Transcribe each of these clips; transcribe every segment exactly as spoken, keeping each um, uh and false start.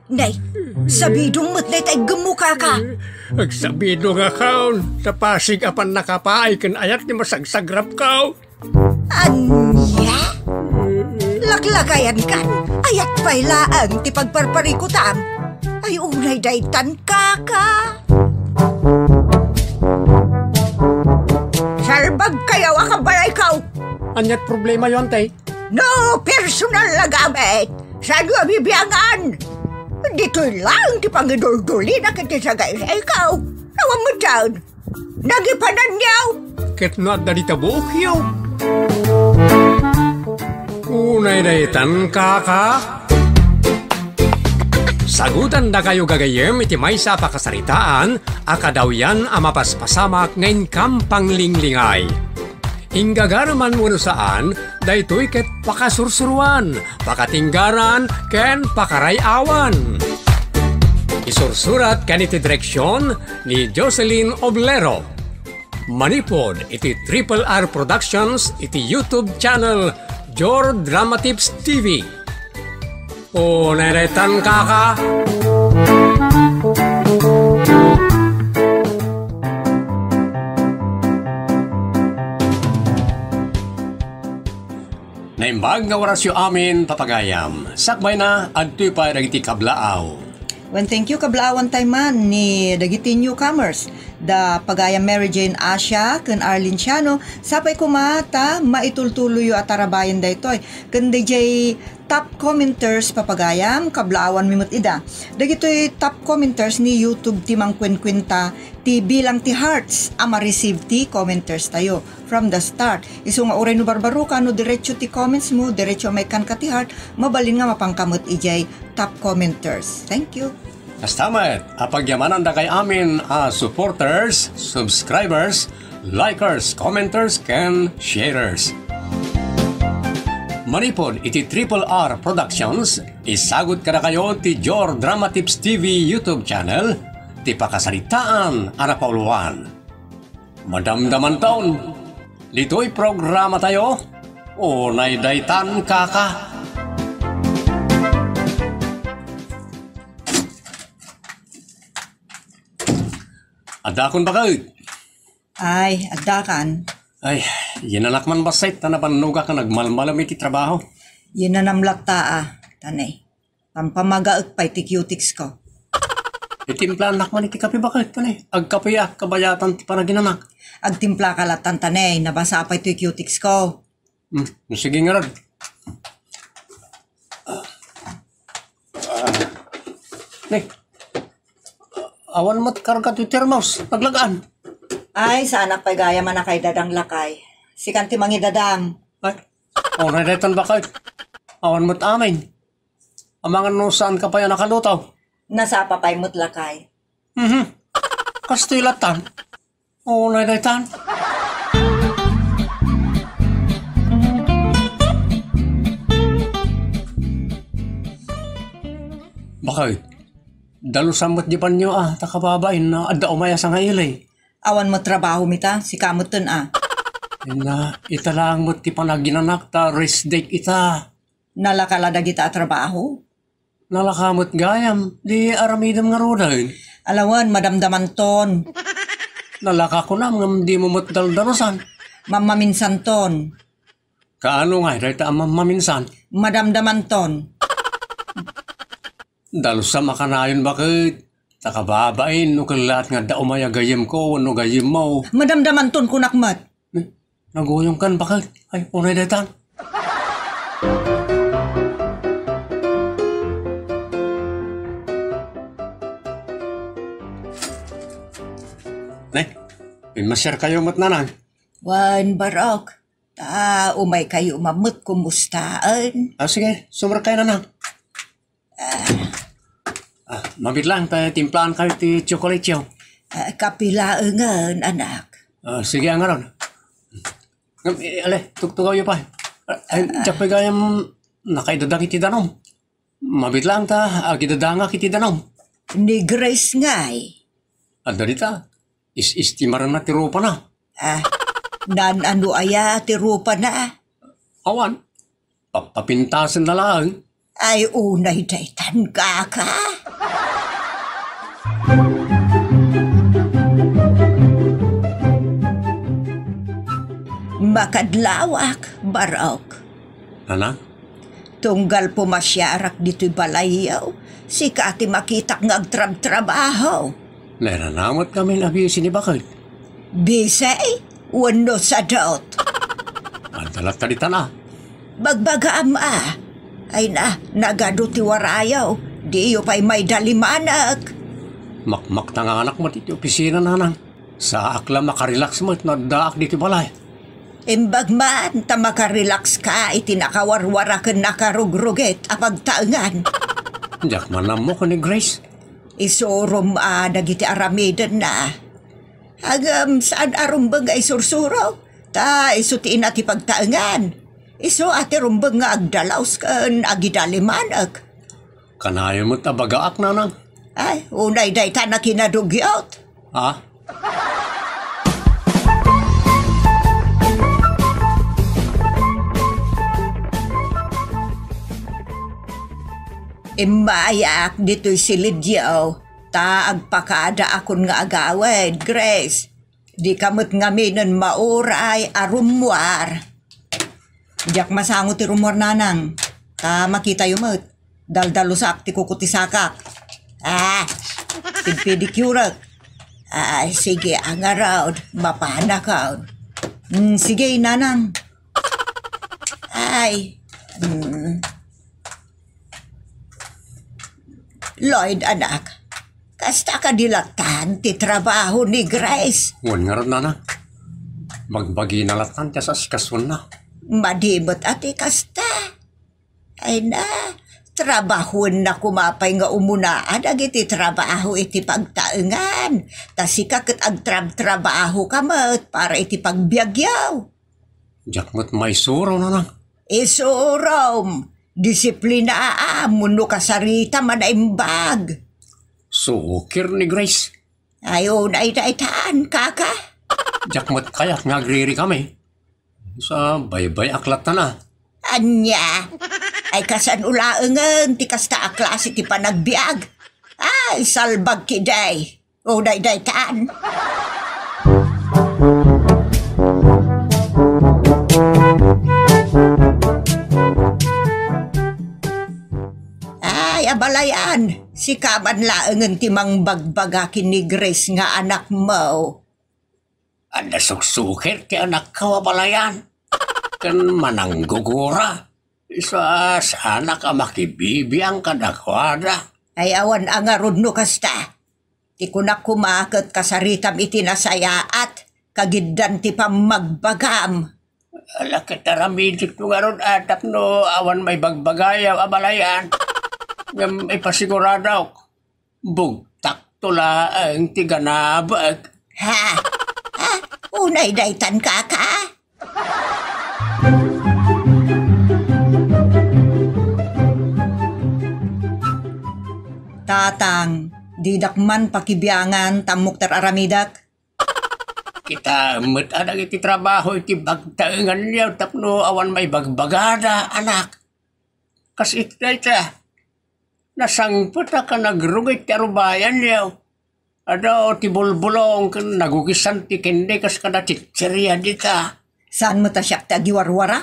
Nay, sabidong met dayta iggemmo, kaka. Agsabidongakon, ta pasig a pannakapaay ken ayat ti masagsagrapko. Ania? Laklakayankan, ayat pay laeng ti pagparparikutam. Ay, unay daytan, kaka. Salbagkayo a kabalayko. Aniat problemayo, ante? No personal a gamit, saanyo a bibiangan? Ditoy laeng ti pangiduldulina ket ti sagaysayko. Awan met daytan. Nagipananyo. Ket no adda dita buokyo. Unay daytan, kaka. Sagutandakayo gagayyem iti maysa a pakasaritaan a kadawyan a mapaspasamak nga inkam panglinglingay. Inggagareman wenno saan, daytoy ket pakasursuroan, pakatinggaran, ken pakaray-awan. Isursurat ken iti direksion ni Jocelyn Oblero. Manipud iti Triple R Productions iti YouTube channel Jor Dramatips T V. O, neretan, kaka. Naimbag nga orasyo amin, papagayam. Sakbayna, adtoy pay dagiti kablaaw. Wen, thank you, kablaawan tayo man ni dagiti newcomers. Da pagayam Mary Jane Asia ken Arlene Ciano, sapay koma ta maitultuloyyo a tarabayen daytoy. Ken D J top commenters, papagayam, kablaawanmi met ida. Dagitoy top commenters ni YouTube ti mangkuenkuenta ti bilang ti hearts a ma-receive ti commenters tayo from the start. Isu nga uray no barbaroka, no diretso ti comments mo, diretso a maikkanka ti heart, mabalin nga mapanka met idiay top commenters. Thank you. Kasta met, a pagyamanandakay amin a supporters, subscribers, likers, commenters, ken sharers. Manipud iti Triple R Productions, isagut kadakayo ti Jor Dramatips T V YouTube channel, ti pakasaritaan a napauloan. Madamdamanton, ditoy programa tayo, unay daytan, kaka. Addakon, baket. Ay, addakan. Ay, yinanak man bassit, ta nabannogak a nagmalmalem iti trabaho. Yinanam latta a, tane. Pampamagaek pay ti cutex ko. Itimplaannak man iti kape, baket, tane. Agkapeak, kabayatan ti panaginanak. Agtimplaka lattan, tane. Nabasa pay ti cutex ko. Hmm, no, sige ngarud. Ah, ne, awan met karga ti termos, naglagaan. Ay, saanak pay gayam a nakaidadang, lakay. Sikan ti mangidadang. Ay, unay daytan, baket. Awan met amin. Amangan no saanka pay a nakaluto. Nasapa pay met, lakay. Mhm. Kastoy lattan. Unay daytan. Baket, dalusan met di banio a, ta kababain, adda umay a sangaili. Awan met trabaho mi ta, sika metten a. Inna, ita laeng met ti panaginanak ta rest day ita. Nalaka la dagita a trabaho? Nalaka met gayam, di aramidem ngaruden. Alawen, madamdamanton. Nalaka kunam ngem dimo met daldalusan. Mammaminsanton. Kaano ngay dayta a mammaminsan? Madamdamanton. Dalusam a kanayon, baket. Ta kababain no kellaat nga adda umay a gayyemko wenno gayyemmo. Madamdamanton kunak met. Eh, naguyongkan, baket. Ay, unay daytan. Ne, pimmasiarkayo met, nanang. Wen, barok. Ta umaykayo man met kumustaen. Ah, sige, sumrekkayo, nanang. Ah, mabit lang, ta timplaankayo ti tsokoletyo. Ah, kape laengen, anak. Ah, sige, ngarud. Ngem, eh, ale, tugtugawyo pay. Ah, ay, diak pay gayam nakaidadang iti danum. Mabit lang ta, agidadangak iti danum. Ni Grace ngay. Adda dita. Is-istimaranna ti rupana. Ah, naan-ano aya ti rupana? Awan. Pa-, papintasenna laeng. Ay, unay daytan, kaka. Makadlawak, Barok. Nanang? Tunggal pumasiarak ditoy balayyo, sika ti makitak nga agtrabtrabaho. Nairanamet kami a bisi ni baket. Bisi? Wenno sadot? Adda latta ditan a. Bagbagaam a. Ay na, nagadu ti warayo. Diyo pay maidalimanek. Makmaktanganak met iti opisina, nanang. Saak la makarelax met no addaak ditoy balay. Imbag man ta makarelax ka iti nakawarwara ken nakarugrugit a pagtaengan. Diak man ammo ken ni Grace. Isurom a dagiti aramidenna. Ngem saan a rumbeng nga isursuro, ta isu ti ina ti pagtaengan. Isu a ti rumbeng nga agdalaus ken agidalimanek. Kanayon met a bagaak, nanang. Ay, unay daytan a kinadugyot. Ha? Immayak ditoy silidyo, ta agpakadaakon nga agawid, Grace. Dika met ngaminen mauray a rummuar. Diak masango ti rummuar, nanang. Ta makitayo met. Daldalusak ti kuko ti sakak. Ah, pidpidicurek. Ah, sige, a ngarud, mapanakon. Mm, sige, nanang. Ay, mm. Lloyd, anak, kasta kadi lattan ti trabaho ni Grace? Wen ngarud, nanang. Bagbagina lattan ti as-asikasuenna. Madi met a ti kasta. Ay na, trabahoenna koma pay nga umunaan dagiti trabaho iti pagtaengan. Ta sika ket agtrabtrabahoka met para iti pagbiagyo. Diak met maisuro, nanang. Isurom, disiplinaam wenno kasaritam a naimbag. Sukir ni Grace. Ay, unay daytan, kaka. Diak met kayat nga agririkami. Sa baybay-ak lattan a. Ania? Ay, kasano laengen ti kasta a klase ti panagbiag? Ay, salbag ketdi. O, daydaytan. Ay, abalayan, sika man laengen ti mangbagbaga ken ni Grace nga anakmo. Adda suksukir ti anakko, abalayan. Ken mananggugura. Isu a saanak a makibibiang kadakuada. Ay, awan a ngarud no kasta. Ti kunak koma ket kasaritam iti nasayaat, kagiddan ti pammagbagam. Ala, ket aramidek no ngarud a tapno awan maibagbagayo, abalayan. Ngem ipasiguradok, bugtakto laeng ti ganabek. Ha? Ha? Unay daytan, kaka? Tatang, didak man pakibiangan tammok ti ar-aramidek. Kitaem met a dagiti trabaho iti pagtaenganyo tapno awan maibagbagada, anak. Kas iti dayta, nasangpet a kanagrugit ti arubayanyo. Adu ti bulbulong ken nagugisan ti kendi kas kada chicheria dita. Saan met a siak ti agiwarwara?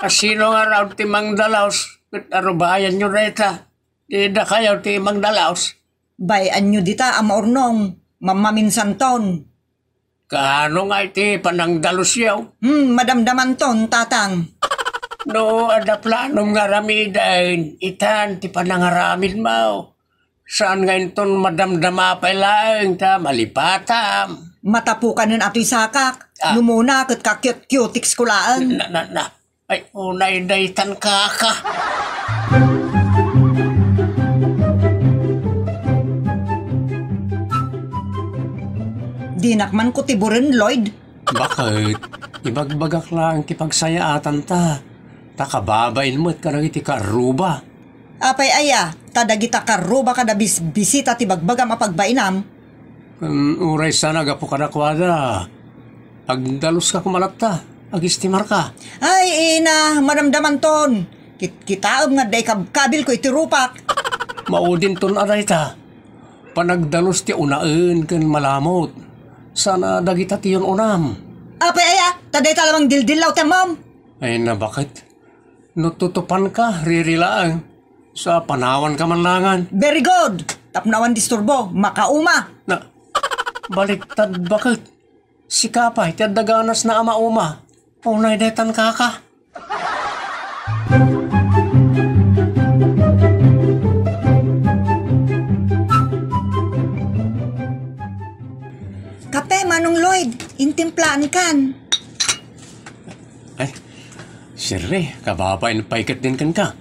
A sino ngarud ti mangdalus ket arubayanyo dayta? Ti dakayo ti mangdalus. Bay-anyo dita a maurnong, mammaminsanton. Kaano nga iti panangdalusyo? Hmm, madamdamanton, tatang. No adda planom nga aramiden, itan ti panangaramidmo. Saan nga inton madamdama pay laeng ta malipatam. Matapukanen atoy sakak. Ah. Numuna ket ka-cute-cutics ko laeng. Na, na, na. Ay, unay daytan, kaka. Dinak man kutiburen, Lloyd. Baket, ibagbagak laeng ti pagsayaatanta. Ta kababain met kadagiti karruba. Apay aya, ta dagita karruba kada bis-, bisita ti bagbagam a pagbainam? Ken uray saan a gapu kadakuada, agdaluska koma latta, agistimarka. Ay, ina, madamdamanton. Kitkitaem nga adda ikabkabilko iti rupak. Maudinton a dayta. Panagdalus ti unaen ken malamut. Sana dagita ti yun-unam. Apay aya, ta dayta la mangdildillaw ti ammom. Ay, nabaket. No tutupanka, ririlaeng. Sa panawanka man langan. Very good. Tapno awan disturbo, makauma. Na, baliktad baket. Sika pay, ti adda ganasna a mauma. Unay daytan kaka. Kape, Manong Lloyd, intimplaankan. Ay, Shirley, kababain pay ketdin kenka.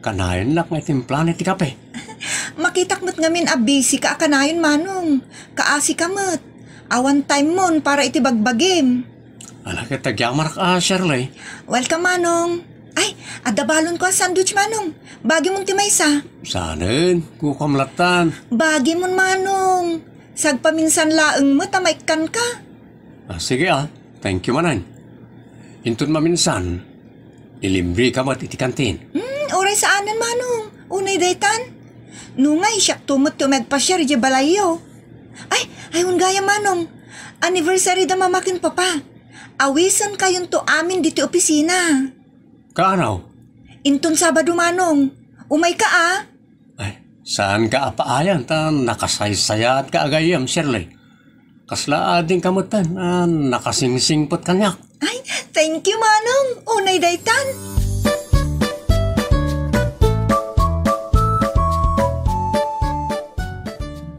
Kanayon nak nga itimplaanay ti kape. Makitak met ngamin a busy ka a kanayon, Manong. Kaasi ka met. Awan time mon para iti bagbagim. Ala, ket agyamanak a, Shirley. Welcome, Manong. Ay, adda balonko a sandwich, Manong. Bagi mon ti maysa. Saanen, kukuam lattan. Bagi mon, Manong. Sagpaminsan laeng met a maikkanka. Ah, sige, ah. Thank you manen. Inton maminsan, ilibreka met iti kantin. Hmm, uray saanen, Manong. Unay daytan. No ngay, siakto met ti umay agpasiar idiay balayyo. Ay, ay, wen gayam, Manong. Anniversary da Mama ken Papa. Awisenkayonto amin ditoy opisina. Kaanaw? Inton Sabado, Manong. Umayka, a. Ay, saanka a paayan ta nakasaysayaat ka a gayyem, Shirley. Kasla adingka metten a nakasingsingpet kaniak. Ay, thank you, Manong. Unay daytan.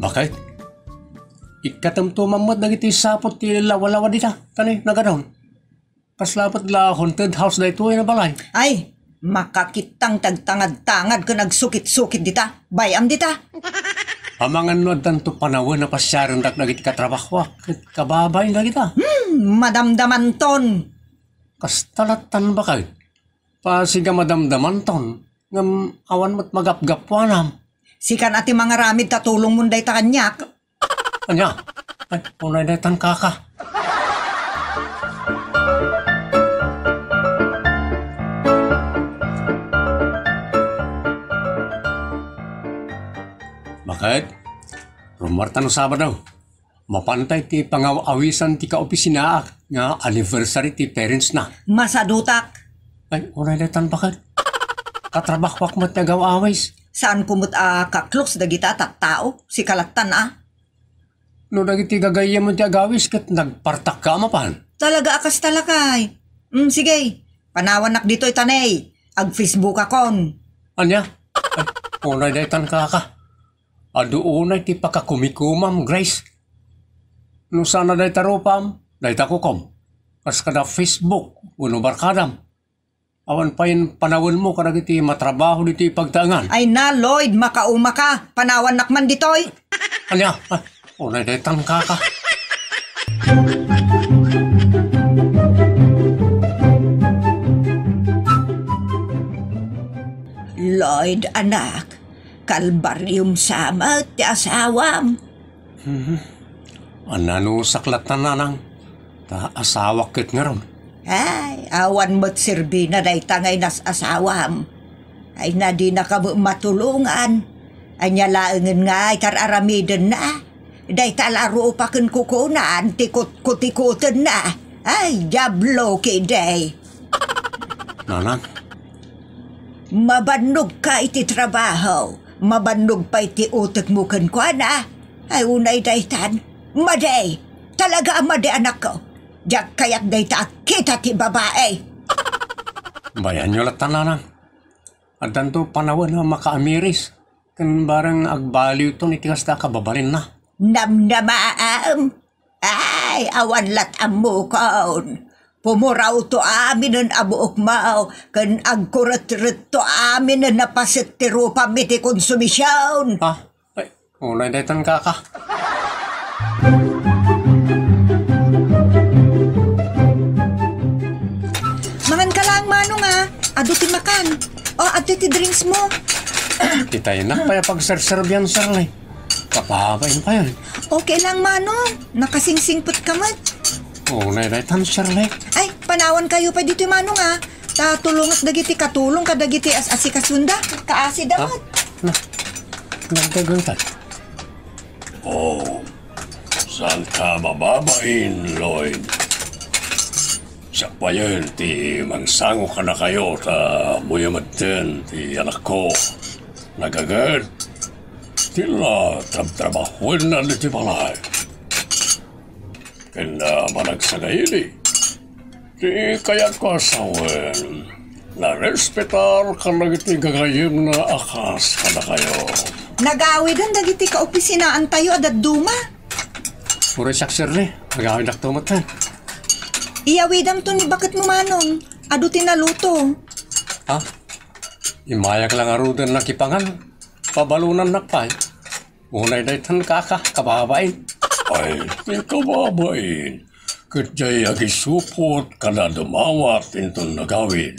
Baket? Ikkatemto man met dagiti saput ti lawalawa dita, ta ni, nagadon. Kasla met la haunted house daytoy a balay. Ay, makakittang ti agtangad-tangad ken agsukit-sukit dita. Bay-am dita. Amangan no addanto panawen a pasiarendak dagiti katrabahoak ket kababain dagita. Hmm, madamdamanton. Kasta lattan baket. Pasig a madamdamanton, ngem awan met magapgapuanam. Sikan a ti mangaramid ta tulongmon dayta kaniak. Ania? Ay, unay daytan kaka. Baket? Rummuarta no Sabado. Mapantay ti pangaw-awisan ti kaopisinaak nga anniversary ti parentsna. Masadutak. Ay, unay daytan baket. Katrabahoak met ti agaw-awis. Saanko met a kaklos dagita a tattao? Sika lattan a. No dagiti gagayyemmo ti agawis ket nagpartakka a mapan. Talaga a kasta lakay. Mm, sige. Panawannak ditoy ta ni, ag-Facebookakon. Ania? Ay, unay daytan kaka. Adu unay ti pakakumikumam, Grace. No saan a dayta rupam, dayta kukom. Kas kada Facebook wenno barkadam. Awan payen panawenmo kadagiti matrabaho ditoy pagtaengan. Ay na, Lloyd, makaumaka. Panawannak man ditoy. Ania? Ah, unay daytan kaka. Lloyd, anak, kalbarium sa met ti asawam. Hmm. Ania no saklattan, nanang? Ta asawak ket ngarud. Ay, awan met serbina dayta nga inas-asawam. Ay na, dinaka met matulongan. Ania laengen nga itar-aramidenna? Dayta la rupa ken kukunan ti kutkutikutenna. Ay, diablo, kidi. Nanang. Mabannogka iti trabaho. Mabannog pay ti utekmo kenkuana. Ay, unay daytan. Madi! Talaga a madi, anakko. Diak kayat dayta a kita ti babai. Bayanyo lattan, nanang. Addanto panawen a makaamiris. Ken bareng agbaliwton iti kasta a kababalinna. Namnamaam. Ay, awan lat ammokon. Pumurawto aminen a buokmo, ken agkuretretto aminen a paset ti rupam iti konsumision. Ah, ay, unay daytan kaka. Mangan ka lang, Manong, a. Adu ti makan. O, adu ti drinks mo. Kitaynak pay a pagserserbian, Shirley. Kapabain pay. Okay lang, Manong. Nakasingsingpet ka met. Unay daytan, Shirley. Ay, panawan kayo pay ditoy, Manong, a. Ta tulongak dagiti katulong kadagiti as-asikasunda. Kaasi da met. Na, nagdagetan. Oh, saan ka mababain, Lloyd? Siak payen ti mangsango kadakayo ta buya metten ti anakko. Nagaget. Ti la trabtrabahuenna ditoy balay. Ken, ah, managsagayli. Ti kayatko a sawen, narespetar kadagiti gagayyemna a kas kadakayo. Nagawiden dagiti kaopisinaantayo a dadduma. Uray siak, Shirley. Agawidakto met. Iyawidamto ni baketmo, Manong. Adu ti naluto. Ha? Immayak la ngaruden nakipangan. Pabalonannak pay. Unay daytan, kaka, kababain. Ay, ti kababain. Ket diay agisupot kada dumawat inton nagawid.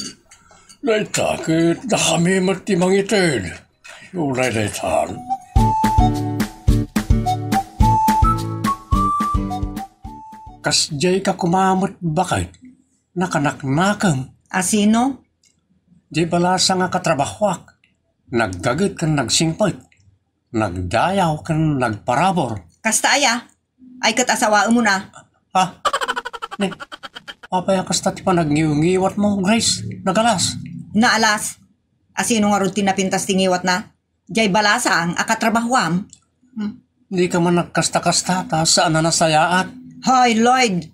Dayta ket dakami met ti mangited. Unay daytan. Kasdiay ka koma met baket, nakanaknakem. A sino? Diay balasang a katrabahoak. Naggaget ken nagsingpet. Nagdayaw ken nagparabur. Kasta aya? Ay ket asawaemon a. Ha? Ne, apay a kasta ti panagngiwngiwatmo, Grace? Nagalas? Naalas? A sino ngarud ti napintas ti ngiwatna? Diay balasang a katrabahoam? Hmm. Dika man nagkasta-kasta ta saan a nasayaat. Hoy, Lloyd!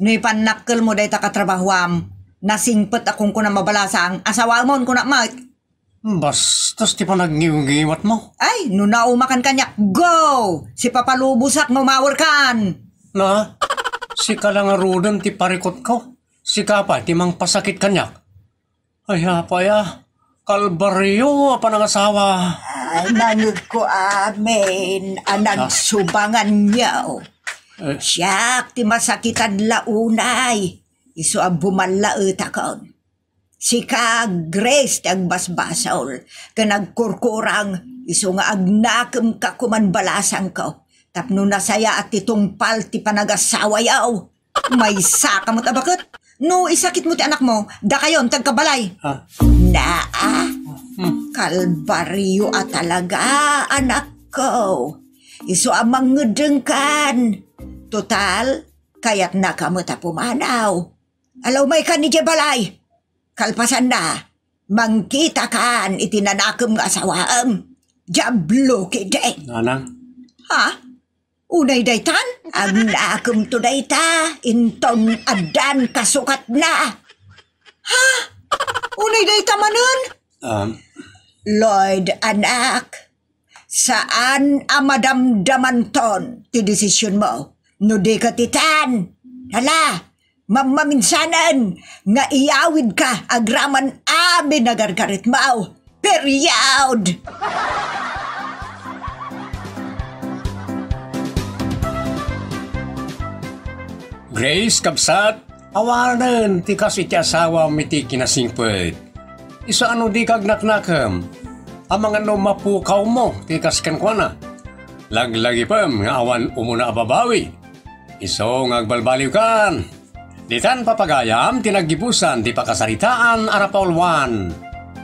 No ipannakkelmo dayta katrabahoam, nasingpet a kunkunam a balasang, asawaemon, kunak met. Bastos ti panagngiwngiwatmo. Ay, no naumakan kaniak, go! Sipapalubosak no mawerkan! Na, sika la ngaruden ti parikutko. Sika pay ti mangpasakit kaniak. Ay, apay a, kalbario a panangasawa. Ay, nangegko amin a nagsubanganyo. Eh. Siak ti masakitan la unay, isu a bumallaetakon. Sika, Grace, ti agbasbasol ken agkurkurang, isu nga agnakemka koman balasangko tapno nasayaat ti tungpal ti panagasawayo. Maysaka met a baket. No isakitmo ti anakmo, dakayon ti agkabalay. Ah. Naa, hmm, kalbario a talaga, anakko. Isu a mangngedengkan. Total, kayatnaka met a pumanaw. Ala, umaykan idiay balay. Kalpasanna, mangkitakan iti nanakem nga asawaem. Diablo ketdi. Nanang. Ha? Unay daytan? Agnakemto dayta, inton addan kasukatna. Ha? Unay dayta manen? Um. Lloyd, anak, saan a madamdamanton ti desisionmo. No di ket itan, hala, mammaminsanen nga iyawidka agraman amin a gargaretmo. Period! Grace, kabsat, awanen ti kas iti asawam iti kinasingpet. Isu a no dika agnaknakem, amangan no mapukawmo ti kas kenkuana. Laglagipem nga awan umuna a babawi. Isu nga agbalbaliwkan. Ditan papagayam ti naggibusan ti pakasaritaan a napauluan.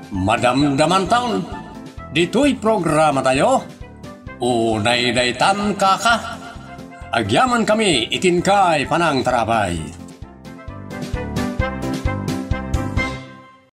Madamdamanton. Ditoy programatayo, Unay Daytan, Kaka. Agyamankami iti inkay panangtarabay.